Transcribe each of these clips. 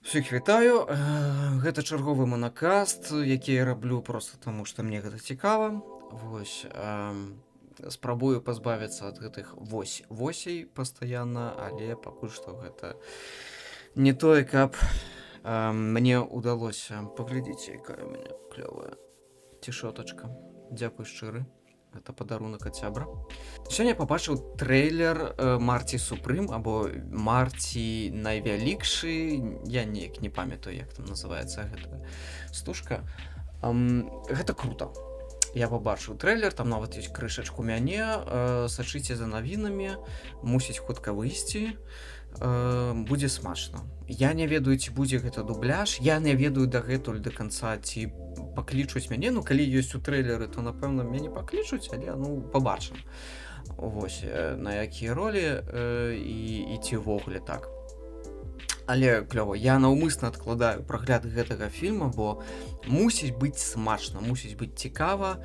Усіх вітаю. Гэта чарговы манакаст, які я раблю просто таму, што мне гэта цікава. Вось, спрабую пазбавіцца ад гэтых вось восей пастаянна, але пакуль што гэта не тое, каб мне ўдалося. Паглядзіце, якая у мяне клёвая цішотачка. Дзякуй шчыры. Гэта падарунак ад сябра. Сёння я пабачыў трэйлер Марці Супрым або Марці найвялікшы, я неяк не памятаю, як там называецца гэта стужка. Гэта круто. Я пабачыў трэйлер, там нават ёсць крышачку мяне, сачыце за навінамі, мусіць хутка выйсці. Будзе смачна. Я не ведаю, ці будзе гэта дубляж, я не ведаю дагэтуль до конца, ці паклічуць мяне. Ну, калі ёсць у трэйлеры, то, напэўна, мяне паклічуць, але, ну, пабачым. Вось, на якія ролі і ці ўвогуле так. Але клёва, я наўмысна адкладаю прагляд гэтага фільма, бо мусіць быць смачна, мусіць быць цікава.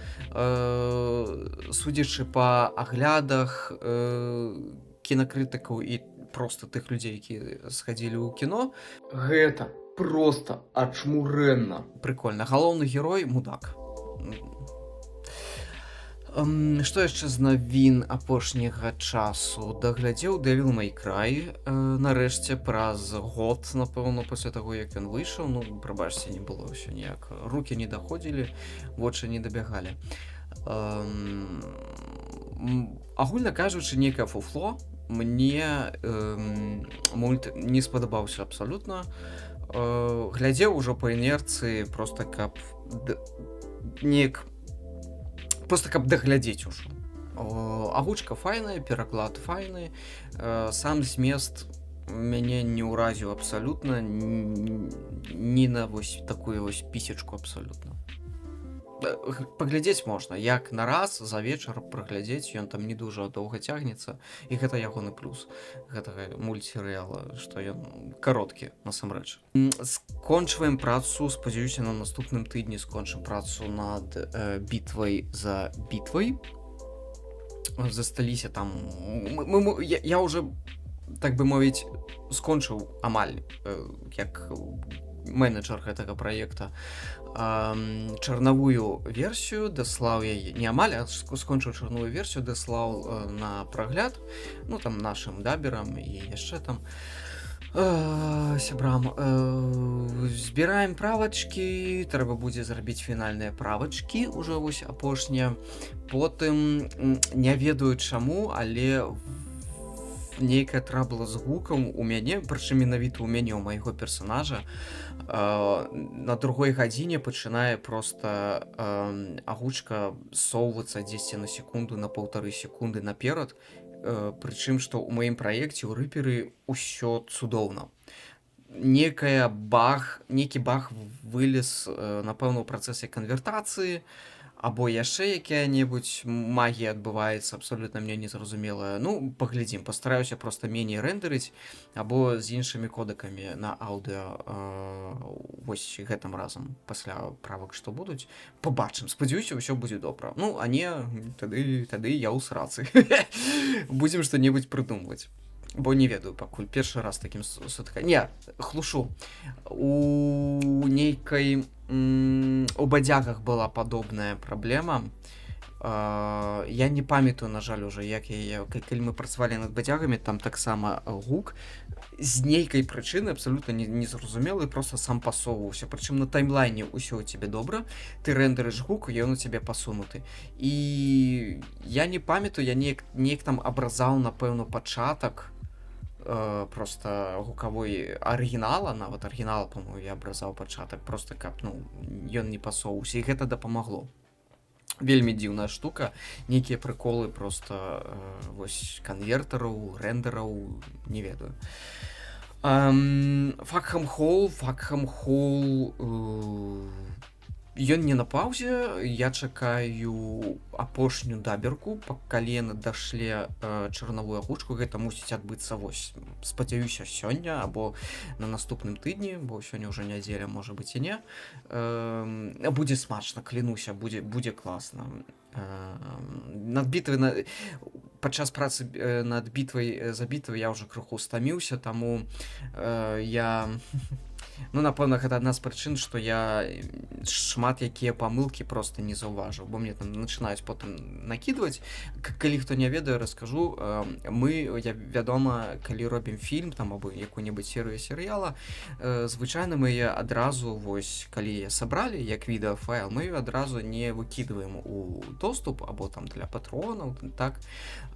Судзячы па аглядах кінакрытыкаў і просто тых людзей, якія схадзілі ў кіно, Гэта просто ачмурэнна. Прикольна. Галоўны герой мудак. Што яшчэ з навін апошняга часу? Даглядзеў Devil May Cry, нарэшце, праз год, напэўна, пасля таго, як ён выйшаў. Ну, прабачце, не было ўсё ніяк. Рукі не даходзілі, вочы не дабягалі. Агульна кажучы, нейкае фуфло. Мне мульт не спадабаўся абсалютна. Глядзеў ужо па інерцыі, просто каб неяк просто каб даглядзець ужо. Агучка файная, пераклад файны, сам змест мяне не ўразіў абсалютна, ні на вось такую вось пісечку абсалютна. Паглядзець можна, як на раз за вечар праглядзець, ён там не дужа доўга цягнецца, і гэта ягоны плюс гэтага мультсерыяла, што ён кароткі насамрэч. Скончваем працу, спадзяюся, на наступным тыдні скончым працу над бітвай за бітвай. Засталіся там я уже, так бы мовіць, скончыў амаль як менеджер гэтага праекта чарнавую версію, даслаў яе, не амаль, а скончыў чарнавую версію, даслаў на прагляд, ну, там нашым даберам і яшчэ там сябрам. Збіраем правачкі, трэба будзе зрабіць фінальныя правачкі ўжо вось апошнія. Потым не ведаю чаму, але нейкая трабла з гукам у мяне, прычым менавіта ў мяне, у майго персонажа, на другой гадзіне пачынае просто агучка соўвацца дзесьці на секунду, на паўтары секунды наперад, прычым што ў маім праекце, ў Рэперы, ўсё цудоўна. Некая баг, нейкі баг вылез, напэўна, ў працэсе канвертацыі, або яшчэ якая-небудзь магія адбываецца, абсалютна мне незразумелая. Ну, паглядзім, пастараюся просто меней рэндэрыць або з іншымі кодэкамі на аўдыо вось гэтым разам, пасля правак, што будуць, побачым. Спадзяюся, ўсё будзе добра. Ну, а не, тады я ў срацы. Будзем што-небудзь прыдумваць. Бо не ведаю пакуль, першы раз такім сутка. Не, хлушу. У нейкай у бадзягах была падобная праблема. Я не памятаю, на жаль, уже, як я, калі мы працавалі над бадзягамі, там таксама гук з нейкай прычыны, абсалютна незразумелы, просто сам пасоўваўся. Прычым на таймлайне ўсё ў цябе добра, ты рэндэрыш гук, ён у цябе пасунуты. І я не памятаю, я неяк там абразаў, напэўна, пачатак просто гукавой арыгінала, нават арыгінал, по-моему, я абразаў пачатак, просто каб, ну, ён не пасоўся, і гэта дапамагло. Вельмі дзіўная штука, нейкія прыколы просто вось канвертараў, рэндэраў, не ведаю. Факхам Хол, Факхам Хол, ён не на паўзе, я чакаю апошнюю даберку, калі яны дашле чарнавую агучку, гэта мусіць адбыцца вось, спадзяюся, сёння або на наступным тыдні, бо сёння ўжо нядзеля, можа быць, і не. Будзе смачна, клянуся, будзе класна. Над бітвай на падчас працы над бітвай за бітвай я ўжо крыху стаміўся, таму я Ну, напэўна, гэта адна з прычын, што я шмат якія памылкі просто не заўважыў, бо мне там начынаюць потым накідваць. Калі хто не ведае, раскажу. Мы, я, вядома, калі робім фільм там або якую-небудзь серыю серыяла, звычайна мы яе адразу вось, калі яе сабралі як відэафайл, мы ее адразу не выкідваем у доступ або там для патронаў, так,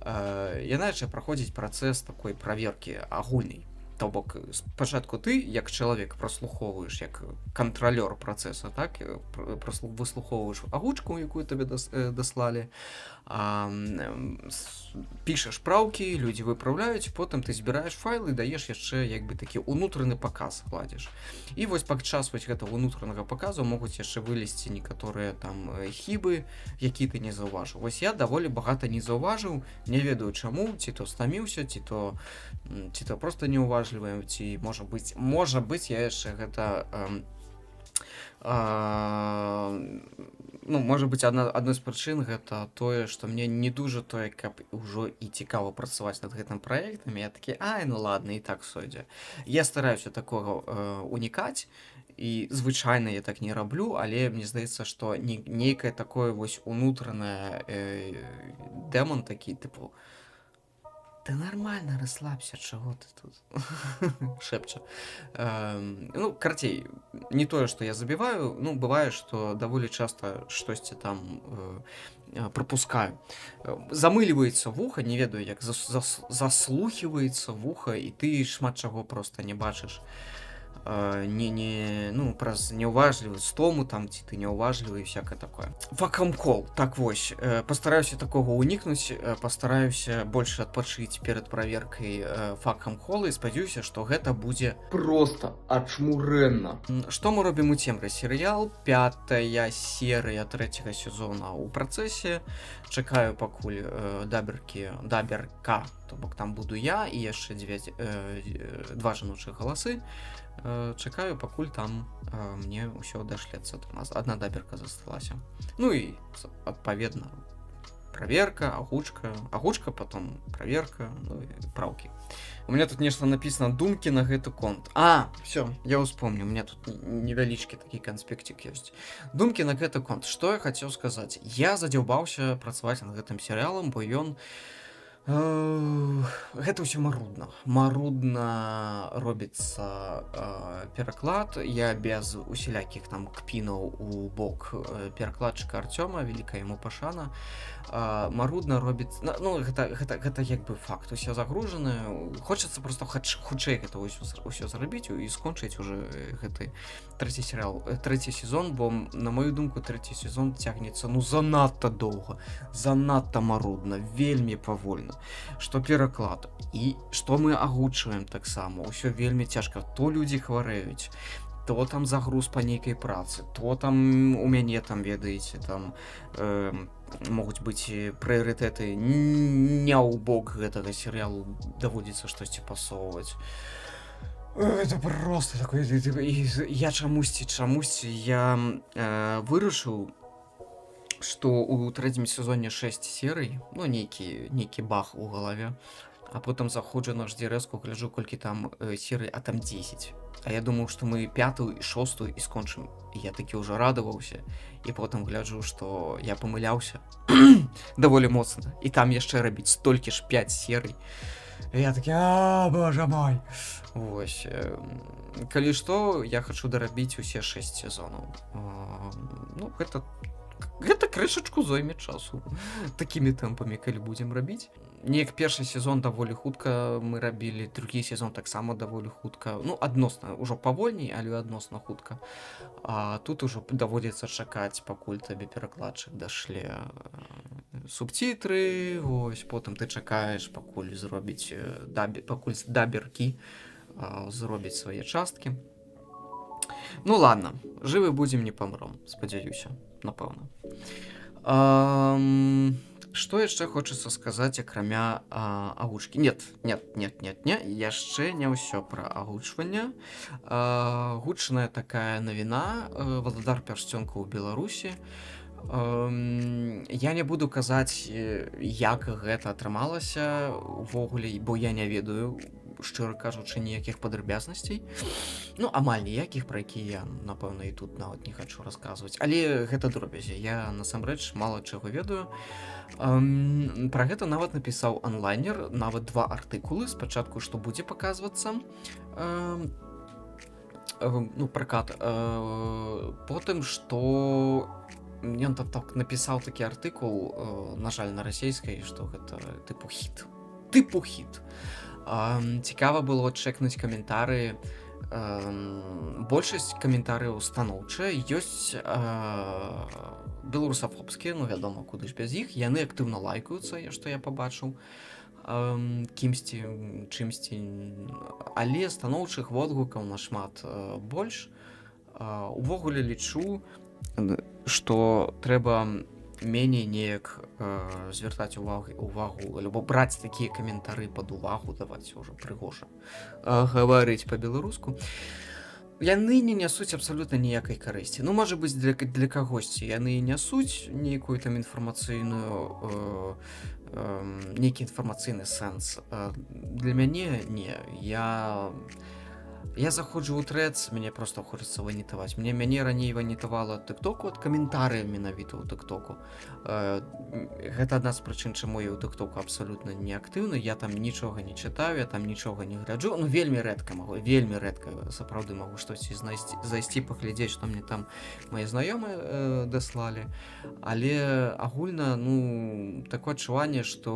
яна яшчэ праходзіць працэс такой праверкі агульнай. То бок спачатку ты як чалавек праслухоўваеш, як кантралёр працэса, так, выслухоўваеш агучку, якую табе даслалі, пішаш праўкі, людзі выпраўляюць, потым ты збіраеш файлы, даеш яшчэ як бы такі унутраны паказ кладзеш. І вось падчас вось гэтага унутранага паказу могуць яшчэ вылезці некаторыя там хібы, які ты не заўважыў. Вось я даволі багата не заўважыў, не ведаю чаму, ці то стаміўся, ці то просто неуважлівы, ці можа быць, я яшчэ гэта ну, можа быць, адной з прычын гэта тое, што мне не дужа тое, каб ўжо і цікава працаваць над гэтым праектам. Я такі: «Ай, ну ладно, і так сойдзе». Я стараюся такога унікаць, і звычайна я так не раблю, але мне здаецца, што нейкае такое вось унутранае, дэман такі, тыпу: «Да нормально, расслабься, чаго ты тут?» — шэпча. Ну, карацей, не тое, што я забіваю, ну, бывае, што даволі часта штосьці там пропускаю. Замыльваецца вуха, не ведаю, як заслухіваецца вуха, і ты шмат чаго просто не бачыш. Не, ну, праз неуважлівы стому там, ці ты неуважлівы і всякое такое. Вакамкол, так вось, пастараюся такога унікнуць, пастараюся больш адпачыць перад праверкай факамкола і спадзяюся, што гэта будзе просто ачмурэнна. Што мы робім у цемры? Серыял, пятая серыя трэцяга сезона ў працэсе. Чакаю, пакуль даберкі, даберка, то бок там буду я і яшчэ два жаночых галасы. Чакаю, пакуль там мне ўсё дашлецца. Там одна даберка засталася. Ну і адпаведна проверка, агучка, агучка, потом проверка, ну і праўкі. У меня тут нешта написано: думкі на гэты конт. А, все, я успомню, у меня тут невялічкі такі канспектик ёсць. Думкі на гэты конт. Что я хотел сказать? Я задзяўбаўся працаваць над гэтым серыялам, бо ён гэта ўсё марудна. Марудна робіцца пераклад. Я без усялякіх там кпінаў у бок перакладчыка Арцёма, вялікая яму пашана. Марудна робіць, ну, гэта як бы факт. Усе загружаны. Хочацца просто хутчэй гэта ўсё зрабіць і скончыць уже гэты трэці серыал, трэці сезон, бо на мою думку, трэці сезон цягнецца, ну, занадта доўга, занадта марудна, вельмі павольна. Што пераклад і што мы агучваем, таксама ўсё вельмі цяжка: то людзі хварэюць, то там загруз па нейкай працы, то там у мяне там, ведаеце, там могуць быць прыярытэты не ў бок гэтага серыялу, даводзіцца штосьці пасоўваць. Это просто такой, і я чамусьці я вырашыў, што ў трэцім сезоне 6 серый, ну, нейкі бах у галаве, а потым заходжу на HD-рэзку, гляджу, колькі там серый, а там 10. А я думаў, што мы пятую і шостую і скончым. І я такі ўжо радаваўся, і потым гляджу, што я памыляўся даволі моцна, і там яшчэ рабіць столькі ж, 5 серый. І я такі: «А, божа мой». Вось, калі што, я хачу дарабіць усе 6 сезонаў. Ну, гэта крышачку зойме часу такімі тэмпамі, калі будзем рабіць. Неяк першы сезон даволі хутка мы рабілі, другі сезон таксама даволі хутка, ну, адносна ўжо павольней, але адносна хутка. А тут ужо даводзіцца чакаць, пакуль табе перакладчык дашле субцітры. Вось, потым ты чакаеш, пакуль зробіць дабі, пакуль даберкі зробіць свае часткі. Ну ладно, жывы будзем, не памром, спадзяюся, напэўна. Што яшчэ хочацца сказаць, акрамя агучкі? Нет, нет, нет, нет, не, яшчэ не ўсё пра агучванне. Гучная такая навіна: «Валадар пярсцёнка» ў Беларусі. Я не буду казаць, як гэта атрымалася увогуле, бо я не ведаю. шчыра кажучы, ніякіх падрабязнасцей. Ну, амаль ніякіх, пра якія я, напэўна, і тут нават не хачу расказваць. Але гэта дробязі. Я насамрэч мала чаго ведаю. Пра гэта нават напісаў анлайнер, нават два артыкулы. Спачатку, што будзе паказвацца, ну, пракат, потым, што ён там так напісаў такі артыкул, на жаль, на расійскай, што гэта тыпу хіт. Тыпу хіт. Цікава было чэкнуць каментары. Большасць каментарыяў станоўчая, ёсць беларусафобскія, ну, вядома, куды ж без іх, яны актыўна лайкаюцца, што я пабачыў кімсьці, чымсьці, але станоўчых водгукаў нашмат больш. Увогуле лічу, што трэба меней неяк звяртаць увагу альбо браць такія каментары пад увагу, даваць ўжо прыгожа гаварыць па-беларуску. Яны не нясуць абсалютна ніякай карысці. Ну, можа быць, для кагосьці яны нясуць нейкую там інфармацыйную, нейкі інфармацыйны сэнс. Для мяне не. Я заходжу ў трэц, мяне просто хочацца ванітаваць. Мяне раней ванітавала тыктоку ад каментарыяў менавіта ў тыктоку. Гэта адна з прычын, чаму я ў тыктоку абсалютна не актыўны. Я там нічога не чытаю, я там нічога не гляджу. Ну, вельмі рэдка магу, вельмі рэдка сапраўды магу штосьці знайсці, зайсці паглядзець, што мне там мае знаёмыя даслалі. Але агульна, ну, такое адчуванне, што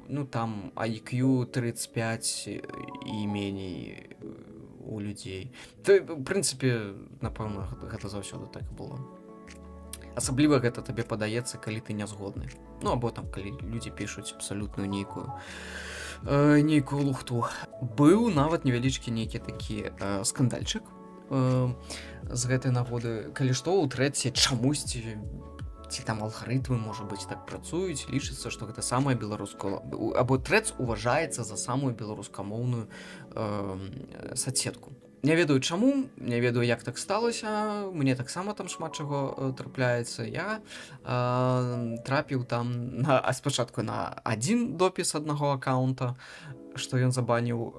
ну, там IQ 35 і меней у людзей. То, в прынцыпе, напэўна, гэта заўсёды так і было. Асабліва гэта табе падаецца, калі ты не згодны. Ну, або там, калі людзі пішуць абсалютную нейкую лухту. Быў нават невялічкі нейкі такі скандальчык з гэтай нагоды. Калі што, ў трэці чамусьці ці там алгарытмы, можа быць, так працуюць, лічыцца, што гэта самая беларуская, або трэц уважаецца за самую беларускамоўную соцсетку. Не ведаю чаму, не ведаю, як так сталася, мне таксама там шмат чаго трапляецца. Я трапіў там спачатку на адзін допіс аднаго аккаунта, што ён забаніў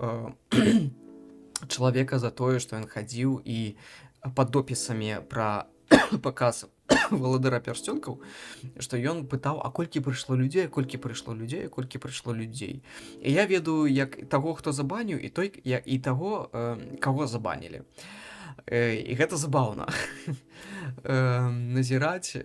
чалавека за тое, што ён хадзіў і пад допісамі пра паказ «Валадара пярсцёнкаў», што ён пытаў, а колькі прыйшло людзей, колькі прыйшло людзей, колькі прыйшло людзей. І я ведаю як таго, хто забаніў, і той, і таго, каго забанілі. І гэта забаўна назіраць.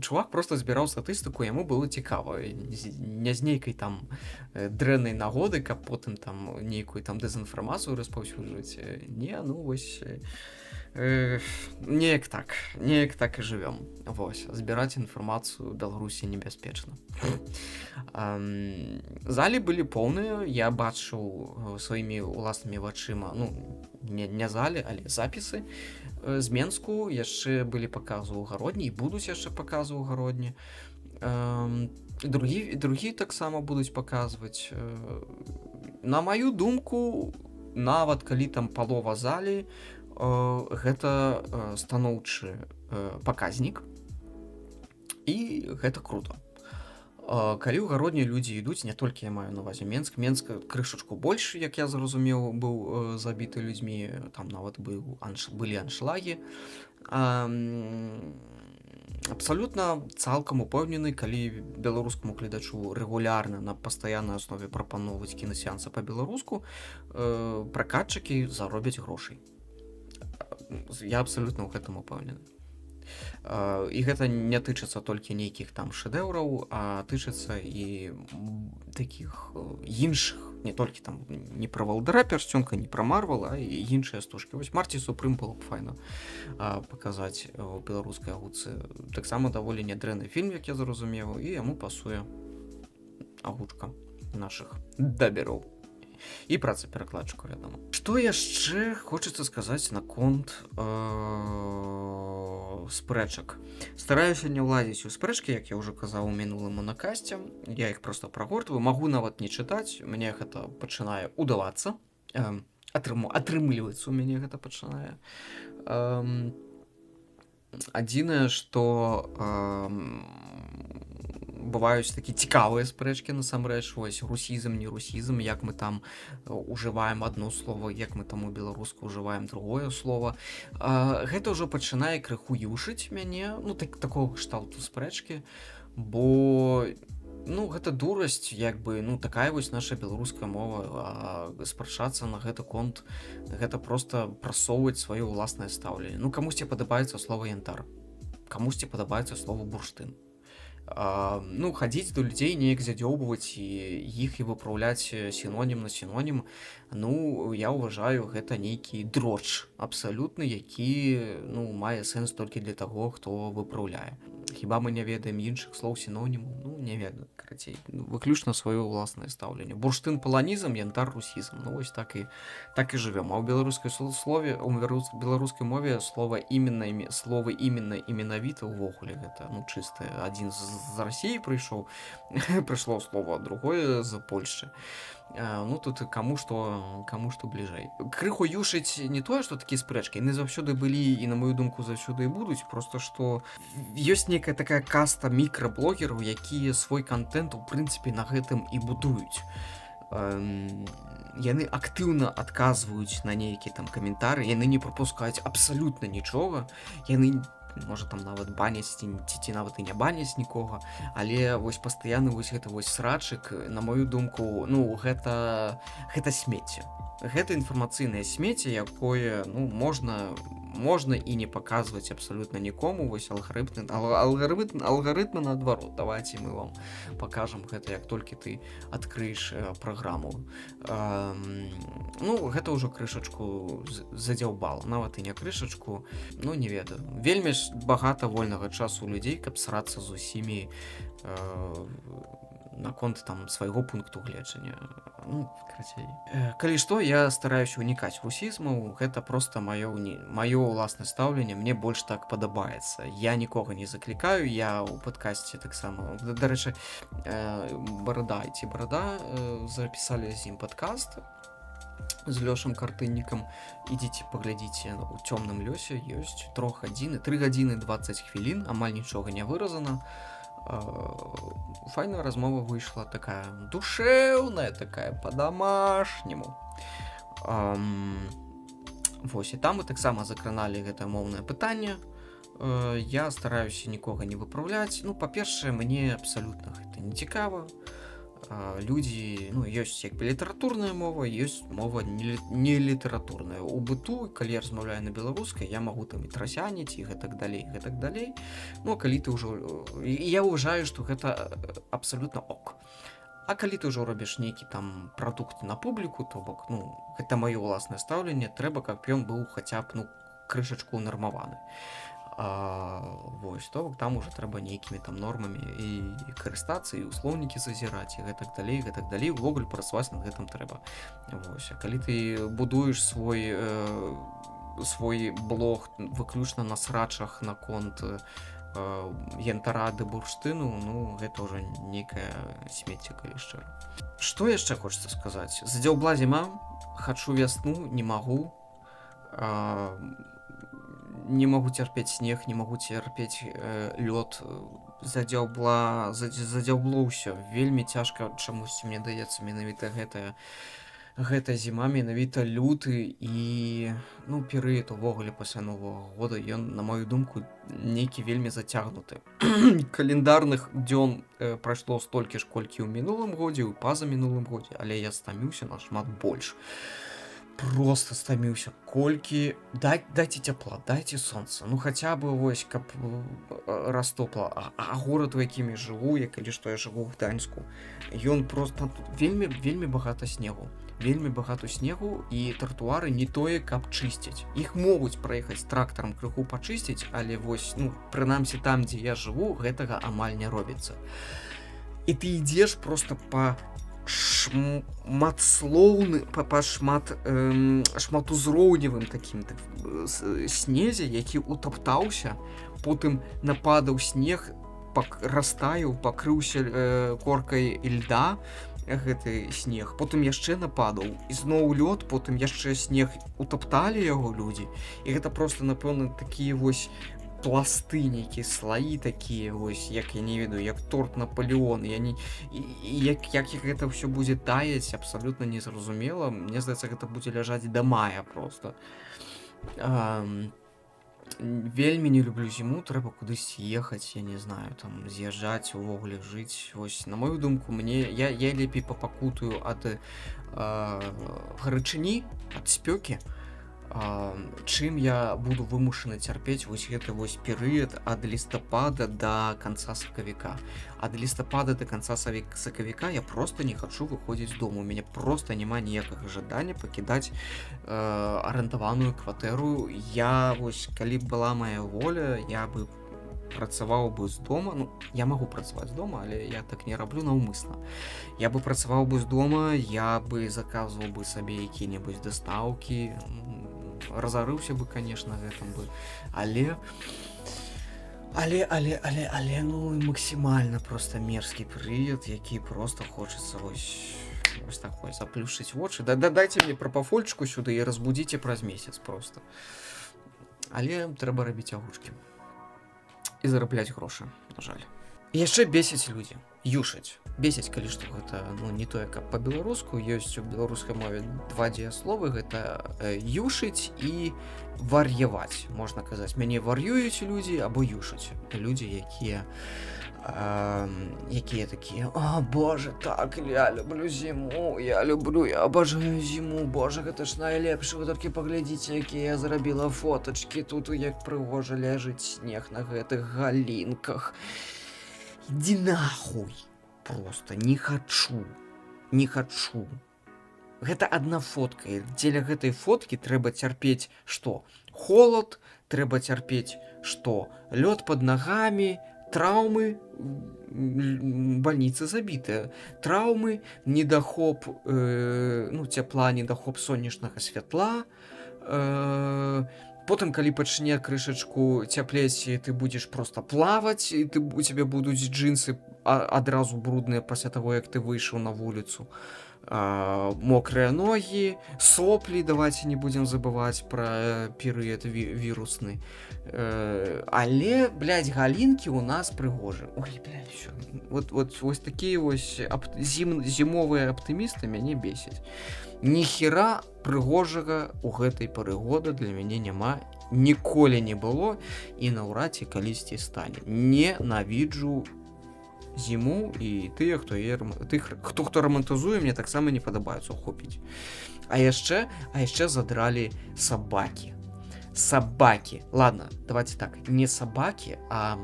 Чувак просто збіраў статыстыку, яму было цікава, не з нейкай там дрэннай нагоды, каб потым там нейкую там дэзінфармацыю распаўсюджваць. Не, ну вось, неяк так і жывём. Вось, збіраць інфармацыю ў Беларусі небяспечна. Залі былі поўныя, я бачыў сваімі уласнымі вачыма, ну, не залі, але запісы з Менску, яшчэ былі паказы ў Гародні і будуць яшчэ паказы ў Гародні. Другі таксама будуць паказваць. На маю думку, нават калі там палова залі, гэта станоўчы паказнік, і гэта круто. Калі ў Гародні людзі ідуць, не толькі я маю на увазе Менск, Менск крышачку больш, як я зразумеў, быў забіты людзьмі, там нават былі аншлагі. Абсалютна цалкам упэўнены, калі беларускаму гледачу рэгулярна на пастаяннай аснове прапаноўваць кінасеансы па-беларуску, пракатчыкі заробяць грошай. Я абсалютна ў гэтым упэўнены. І гэта не тычыцца толькі нейкіх там шэдэўраў, а тычыцца і такіх іншых, не толькі там не пра «Валадара пярсцёнка», не пра «Марвел», а і іншыя стужкі. Вось «Марці Супрым» было б файна паказаць у беларускай агучцы. Таксама даволі нядрэнны фільм, як я зразумеў, і яму пасуе агучка нашых дабероў. І праца перакладчыку, вядома. Што яшчэ хочацца сказаць наконт спрэчак? Стараюся не ўлазіць у спрэчкі, як я ўжо казаў у мінулым монакасце. Я іх просто прагортваю, магу нават не чытаць, мне гэта пачынае удавацца. Атрымліваецца у мяне гэта пачынае. Адзінае, што Бываюць такі цікавыя спрэчкі насамрэч, вось русізм, не русізм, як мы там ужываем одно слово, як мы там у беларуску ужываем другое слово. Гэта ўжо пачынае крыху юшыць мяне, ну, так, такого кшталту спрэчкі, бо, ну, гэта дурасць, як бы, ну, такая вось наша беларуская мова, а спрачацца на гэты конт — гэта просто прасоўваць сваё ўласнае стаўленне. Ну, камусьці падабаецца слова «янтар», камусьці падабаецца слова «бурштын». Ну, хадзіць до людзей, неяк задзёўбваць і іх і выпраўляць сінонім на сінонім, ну, я ўважаю, гэта нейкі дроч абсалютны, які, ну, мае сэнс толькі для таго, хто выпраўляе. Хіба мы не ведаем іншых слоў сінонімаў? Ну, не ведаю, карацей, выключна сваё ўласнае стаўленне. Бурштын — паланізм, янтар — русізм. Ну, вось так і жывём. А ў беларускай слове, у беларускай мове слова «именно», словы «именно» і «менавіта» увогуле гэта, ну, чыстае. Адзін з Расіі прыйшоў, прыйшло слова, другое з Польшчы. Ну, тут каму што бліжэй. Крыху юшыць не тое, што такія спрэчкі, яны заўсёды былі і, на мою думку, заўсёды і будуць, просто што ёсць некая такая каста мікраблогераў, якія свой контент у прынцыпе на гэтым і будуюць. Яны актыўна адказваюць на нейкія там каментары, яны не прапускаюць абсалютна нічога, яны, можа, там нават баняць ці нават і не баняць нікога, але вось пастаянны вось гэта вось срачык, на мою думку, ну, гэта смецце, гэта інфармацыйнае смецце, якое, ну, можна і не паказваць абсалютна нікому. Вось алгарытмы наадварот: давайте мы вам покажем гэта, як толькі ты адкрыеш праграму. Ну, гэта ўжо крышачку задзяўбала, нават і не крышачку, ну, не ведаю, вельмі ж багата вольнага часу у людзей, каб срацца з усімі наконт там свайго пункту гледжання. Ну, карацей, калі што, я стараюсь унікаць русізму, гэта просто маё ўласнае стаўленне, мне больш так падабаецца. Я нікога не заклікаю, я ў падкасці таксама, дарэчы, барада ці барада, запісалі з ім падкаст з Лёшам Картыннікам, ідзіце паглядзіце, у «Цёмным лёсе» ёсць 3 гадзіны, 3 гадзіны 20 хвілін, амаль нічога не выразана. Файная размова выйшла, такая душэўная, такая по-домашнему. Вось, і там мы таксама закраналі гэтае моўнае пытанне. Я стараюся нікога не выпраўляць. Ну, па-першае, мне абсалютна гэта не цікава. Людзі, ну, ёсць як бы літаратурная мова, ёсць мова не літаратурная. У быту, калі я размаўляю на беларускай, я магу там і трасяніць, і гэтак далей, гэтак далей. Ну, а калі ты ўжо, і я ўважаю, што гэта абсалютна ок. А калі ты ўжо робіш нейкі там прадукт на публіку, то бок, ну, гэта маё ўласнае стаўленне, трэба, каб ён быў хаця б, ну, крышачку нармаваны. Вось, то бок там уже трэба нейкімі там нормамі і карыстацца, і ў слоўнікі зазіраць, і гэтак далей, гэтак далей, увогуле працаваць над гэтым трэба. Вось, а калі ты будуеш свой блог выключна на срачах наконт янтара ды бурштыну, ну, гэта ўжо нейкае смецце, калі шчыра. Што яшчэ хочется сказаць? Задзяўбла зіма, хачу вясну, не магу. Не магу цярпець снег, не магу цярпець лёд, задзяўбло ўсё. Вельмі цяжка чамусьці мне даецца менавіта гэтая зіма, менавіта люты і, ну, перыяд увогуле пасля Новага года, ён, на мою думку, нейкі вельмі зацягнуты. Календарных дзён прайшло столькі ж, колькі ў мінулым годзе, у пазамінулым годзе, але я стаміўся нашмат больш. Просто стаміўся. Колькі дайце цяпла, дайце сонца, ну, хаця бы вось каб растопла. А горад, у якім я жыву, я, калі што, я жыву ў Гданьску, ён просто тут вельмі, вельмі багата снегу, вельмі багата снегу, і тратуары не тое каб чысціць, іх могуць праехаць трактарам, крыху пачысціць, але вось, ну, прынамсі там, дзе я жыву, гэтага амаль не робіцца, і ты ідзеш просто по шматслоўны, па шматузроўневым такім так, снезе, які утаптаўся, потым нападаў снег, растаяў, пакрыўся коркай льда гэты снег, потым яшчэ нападаў, ізноў лёд, потым яшчэ снег, утапталі яго людзі, і гэта просто, напэўна, такія вось пласты, нейкія слаі такія вось, як я не ведаю, як торт Наполеон. Я не і як гэта ўсё будзе таяць, абсалютна незразумела. Мне здаецца, гэта будзе ляжаць да мая просто. Вельмі не люблю зіму, трэба кудысь ехаць, я не знаю, там з'язджаць, увогуле жыць. Вось, на мою думку, мне я лепей папакутаю ад гарачыні, ад спёкі, чым я буду вымушаны цярпець вось гэты вось перыяд ад лістапада да канца сакавіка. Ад лістапада до канца сакавіка я просто не хачу выходзіць з дому. У мяне просто няма ніякага жадання пакідаць арендаваную кватэру. Я вось, калі б была моя воля, я бы працаваў бы з дома. Ну, я магу працаваць з дома, але я так не раблю наўмысна. Я бы працаваў бы з дома, я бы заказваў бы сабе якія-небудзь дастаўкі, разарыўся бы, конечно, гэтым бы, але ну максімальна просто мерзкі перыяд, які просто хочацца вось так вось заплюшыць вочы. Да, дайце мне прапафольчыку сюды і разбудзіце праз месяц просто. Але трэба рабіць агучкі і зарабляць грошы, на жаль. Яшчэ бесяць людзі, юшаць. Бесяць, калі што, гэта, ну, не тое, каб па-беларуску. Ёсць у беларускай мове два дзеясловы, гэта юшыць і вар'яваць. Можна казаць, мяне вар'ююць людзі або юшаць. Людзі, якія такія: «О, боже, так, я люблю зіму, я люблю, я обожаю зіму, боже, гэта ж найлепш, вы толькі паглядзіце, якія я зрабіла фотачкі, тут як прыгожа ляжыць снег на гэтых галінках». Иди нахуй. Просто не хочу. Не хочу. Гэта одна фотка. І дзеля гэтай фоткі трэба цярпець што? Холод, трэба цярпець што? Лёд под нагамі, траўмы, больніцы забітыя. Траўмы, недахоп ну, цяпла, недахоп сонечнага святла. Потым, калі пачне крышачку цяплець, ты будзеш просто плаваць, і у цябе будуць джинсы адразу брудныя пасля таго, як ты выйшаў на вуліцу. Мокрыя ногі, соплі, давайте не будзем забываць пра перыяд вірусны. Але, блядь, галінкі у нас прыгожы. Ой, блядь, всё. Вот, вось такія вось зімовыя аптымісты мяне бесяць. Ніхера прыгожага у гэтай пары года для мяне няма, ніколі не было і наўрад ці калісьці стане. Ненавіджу зіму, і тыя, хто яе тых, хто рамантызуе, мне таксама не падабаюцца, хопіць. А яшчэ задралі сабакі. Сабакі. Ладно, давайте так, не сабакі, а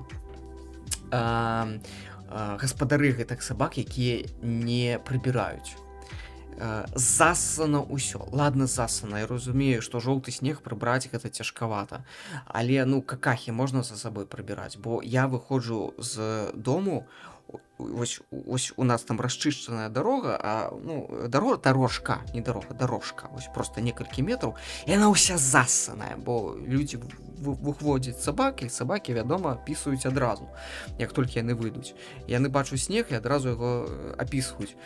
гаспадары гэтых сабак, якія не прыбіраюць. Засана ўсё. Ладно, засана, я разумею, што жоўты снег прыбраць гэта цяжкавата. Але, ну, какахі можна за сабой прыбіраць, бо я выходжу з дому, вось у нас там расчышчаная дарога, ну, дарога, дорожка, не дарога, дорожка, вось просто некалькі метраў, і яна ўся засаная, бо людзі выходзяць сабак, і сабакі, вядома, пісаюць адразу, як толькі яны выйдуць. Яны бачуць снег і адразу яго апісваюць.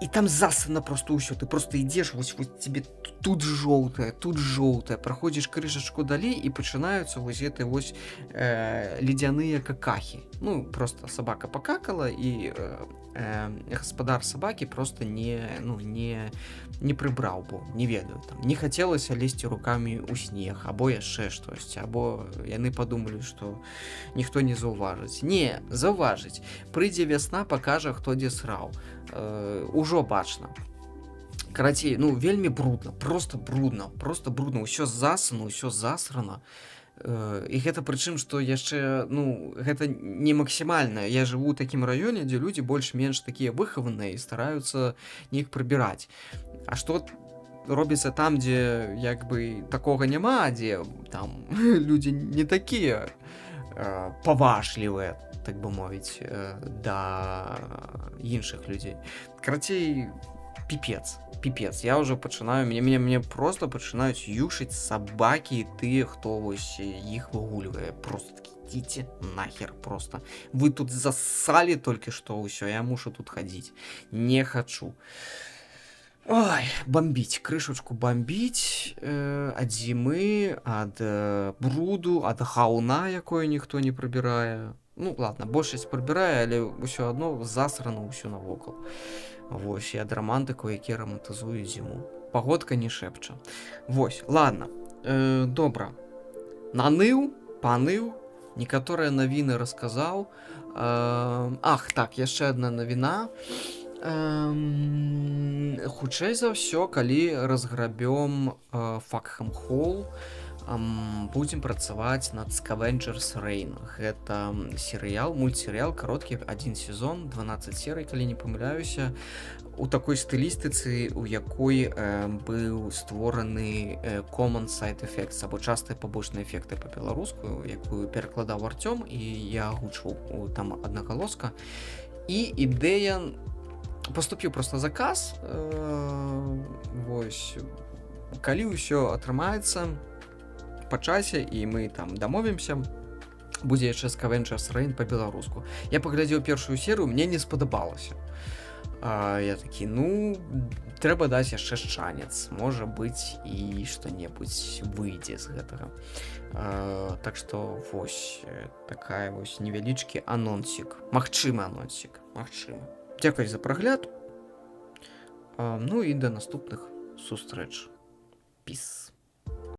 І там засана просто ўсё, ты просто ідзеш, вось тебе тут жоўтае, тут жоўтае, праходзіш крышачку далей, і пачынаюцца вось гэты вось ледзяныя какахі. Ну, просто сабака пакакала, і гаспадар сабакі просто не, ну, не прыбраў, бо не ведаю, там не хацелася лезці рукамі ў снег, або яшчэ штосьці, або яны падумалі, што ніхто не заўважыць. Не, заўважыць. Прыйдзе вясна, пакажа, хто дзе сраў. Ужо бачна. Карацей, ну, вельмі брудна, просто брудна, просто брудна, ўсё засана, ўсё засрана. І гэта прычым, што яшчэ, ну, гэта не максімальна. Я жыву ў такім раёне, дзе людзі больш-менш такія выхаваныя і стараюцца неяк прыбіраць. А што робіцца там, дзе як бы такога няма, дзе там людзі не такія паважлівыя, так бы мовіць, да іншых людзей. Карацей, пипец, пипец. Я ўжо пачынаю, мне просто пачынаюць юшыць сабакі і тыя, хто вось іх выгульвае. Просто такі: ідзіце нахер просто. Вы тут засали толькі што ўсё, я мушу тут хадзіць. Не хачу. Ой, бомбіць, крышачку бомбіць ад зімы, ад бруду, ад гаўна, якое ніхто не прыбірае. Ну ладно, большасць прыбірае, але ўсё адно засрана ўсё навокал. Вось, і ад рамантыкаў, якія рамантызуюць зіму. Пагодка не шэпча. Вось, ладно. Добра. Наныў, паныў, некаторыя навіны расказаў. Ах, так, яшчэ адна навіна. Хутчэй за ўсё, калі разграбём Факхам Холл, будзем працаваць над Scavengers Reign. Гэта серыял, мультсерыял, кароткі, адзін сезон, 12 серый, калі не памыляюся, у такой стылістыцы, у якой быў створаны Common Side Effects, або частыя пабочныя эфекты па-беларуску, якую перакладаў Арцём, і я агучваў там аднагалоска. І ідэя поступіў просто заказ, вось, калі ўсё атрымаецца па часе і мы там дамовімся, будзе яшчэ Scavengers Reign па-беларуску. Я паглядзеў першую серыю, мне не спадабалася. Я такі: ну, трэба даць яшчэ шанец, можа быць, і што-небудзь выйдзе з гэтага. Так што вось такая вось невялічкі анонсік, магчымы анонсік, магчыма. Дзякуй за прагляд. Ну і да наступных сустрэч. Піс.